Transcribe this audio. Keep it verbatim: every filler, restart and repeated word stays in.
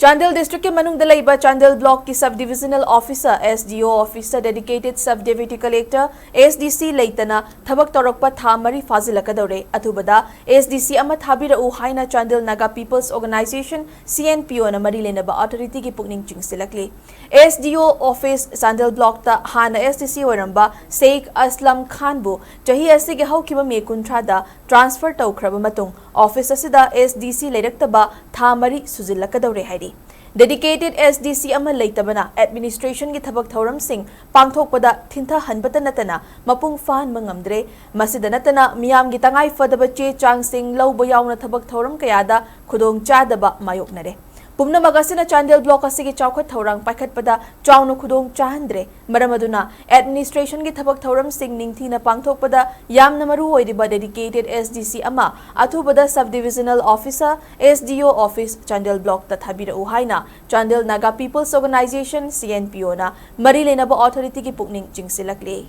ꯆꯥꯟꯗꯦꯜ ꯗꯤꯁꯇ꯭ꯔꯤꯛꯀꯤ ꯃꯅꯨꯡꯗ ꯂꯩꯕ ꯆꯥꯟꯗꯦꯜ ꯕ꯭ꯂꯣꯛꯀꯤ sub divisional officer, S D O officer, dedicated sub deputy collector, S D C ꯂꯩꯇꯅ ꯊꯕꯛ ꯇꯧꯔꯛꯄ ꯊꯥ ꯃꯔꯤ ꯐꯥꯖꯤꯜꯂꯛꯀꯗꯧꯔꯦ꯫ ꯑꯊꯨꯕꯗ S D C ꯑꯃ ꯊꯥꯕꯤꯔꯛꯎ ꯍꯥꯏꯅ Chandel Naga peoples organisation, C N P O ꯅ ꯃꯔꯤ ꯂꯩꯅꯕ ꯑꯣꯊꯣꯔꯤꯇꯤꯒꯤ ꯄꯨꯛꯅꯤꯡ ꯆꯤꯡꯁꯤꯜꯂꯛꯂꯤ꯫ S D O office Chandel ꯕ꯭ꯂꯣꯛꯇ ꯍꯥꯟꯅ S D C ꯑꯣꯏꯔꯝꯕ ꯁꯦꯈ ꯑꯁꯂꯝ ꯈꯥꯟꯕꯨ ꯆꯍꯤ ꯑꯁꯤꯒꯤ ꯍꯧꯈꯤꯕ ꯃꯦ ꯀꯨꯟꯊ꯭ꯔꯥꯗ ꯇ꯭ꯔꯥꯟꯁꯐꯔ ꯇꯧꯈ꯭ꯔꯕ ꯃꯇꯨꯡ ꯑꯣꯐꯤꯁ ꯑꯁꯤꯗ S D C ꯂꯩꯔꯛꯇꯕ ꯊꯥ ꯃꯔꯤ ꯁꯨꯖꯤꯜꯂꯛꯀꯗꯧꯔꯦ ꯍꯥꯏꯔꯤ꯫ ꯗꯦꯗꯤꯀꯦꯇꯦꯗ S D C ꯑꯃ ꯂꯩꯇꯕꯅ ꯑꯦꯗꯃꯤꯅꯤꯁꯇ꯭ꯔꯦꯁꯟꯒꯤ ꯊꯕꯛ ꯊꯧꯔꯝꯁꯤꯡ ꯄꯥꯡꯊꯣꯛꯄꯗ ꯊꯤꯟꯊꯍꯟꯕꯇ ꯅꯠꯇꯅ ꯃꯄꯨꯡ ꯐꯥꯍꯟꯕ ꯉꯝꯗ꯭ꯔꯦ꯫ ꯃꯁꯤꯗ ꯅꯠꯇꯅ ꯃꯤꯌꯥꯝꯒꯤ ꯇꯉꯥꯏ ꯐꯗꯕ ꯆꯦ ꯆꯥꯡꯁꯤꯡ ꯂꯧꯕ ꯌꯥꯎꯅ ꯊꯕꯛ ꯊꯧꯔꯝ ꯀꯌꯥꯗ ꯈꯨꯗꯣꯡ ꯆꯥꯗꯕ ꯃꯥꯌꯣꯛꯅꯔꯦ꯫ ꯄꯨꯝꯅꯃꯛ ꯑꯁꯤꯅ ꯆꯥꯟꯗꯦꯜ ꯕ꯭ꯂꯣꯛ ꯑꯁꯤꯒꯤ ꯆꯥꯎꯈꯠ ꯊꯧꯔꯥꯡ ꯄꯥꯏꯈꯠꯄꯗ ꯆꯥꯎꯅ ꯈꯨꯗꯣꯡ ꯆꯥꯍꯟꯗ꯭ꯔꯦ꯫ ꯃꯔꯝ ꯑꯗꯨꯅ ꯑꯦꯗꯃꯤꯅꯤꯁꯇ꯭ꯔꯦꯁꯟꯒꯤ ꯊꯕꯛ ꯊꯧꯔꯝꯁꯤꯡ ꯅꯤꯡꯊꯤꯅ ꯄꯥꯡꯊꯣꯛꯄꯗ ꯌꯥꯝꯅ ꯃꯔꯨ ꯑꯣꯏꯔꯤꯕ ꯗꯦꯗꯤꯀꯦꯇꯦꯗ S D C ꯑꯃ ꯑꯊꯨꯕꯗ sub divisional officer, S D O office Chandel ꯕ꯭ꯂꯣꯛꯇ ꯊꯥꯕꯤꯔꯛꯎ ꯍꯥꯏꯅ Chandel Naga peoples organisation, C N P O ꯅ ꯃꯔꯤ ꯂꯩꯅꯕ ꯑꯣꯊꯣꯔꯤꯇꯤꯒꯤ ꯄꯨꯛꯅꯤꯡ ꯆꯤꯡꯁꯤꯜꯂꯛꯂꯤ꯫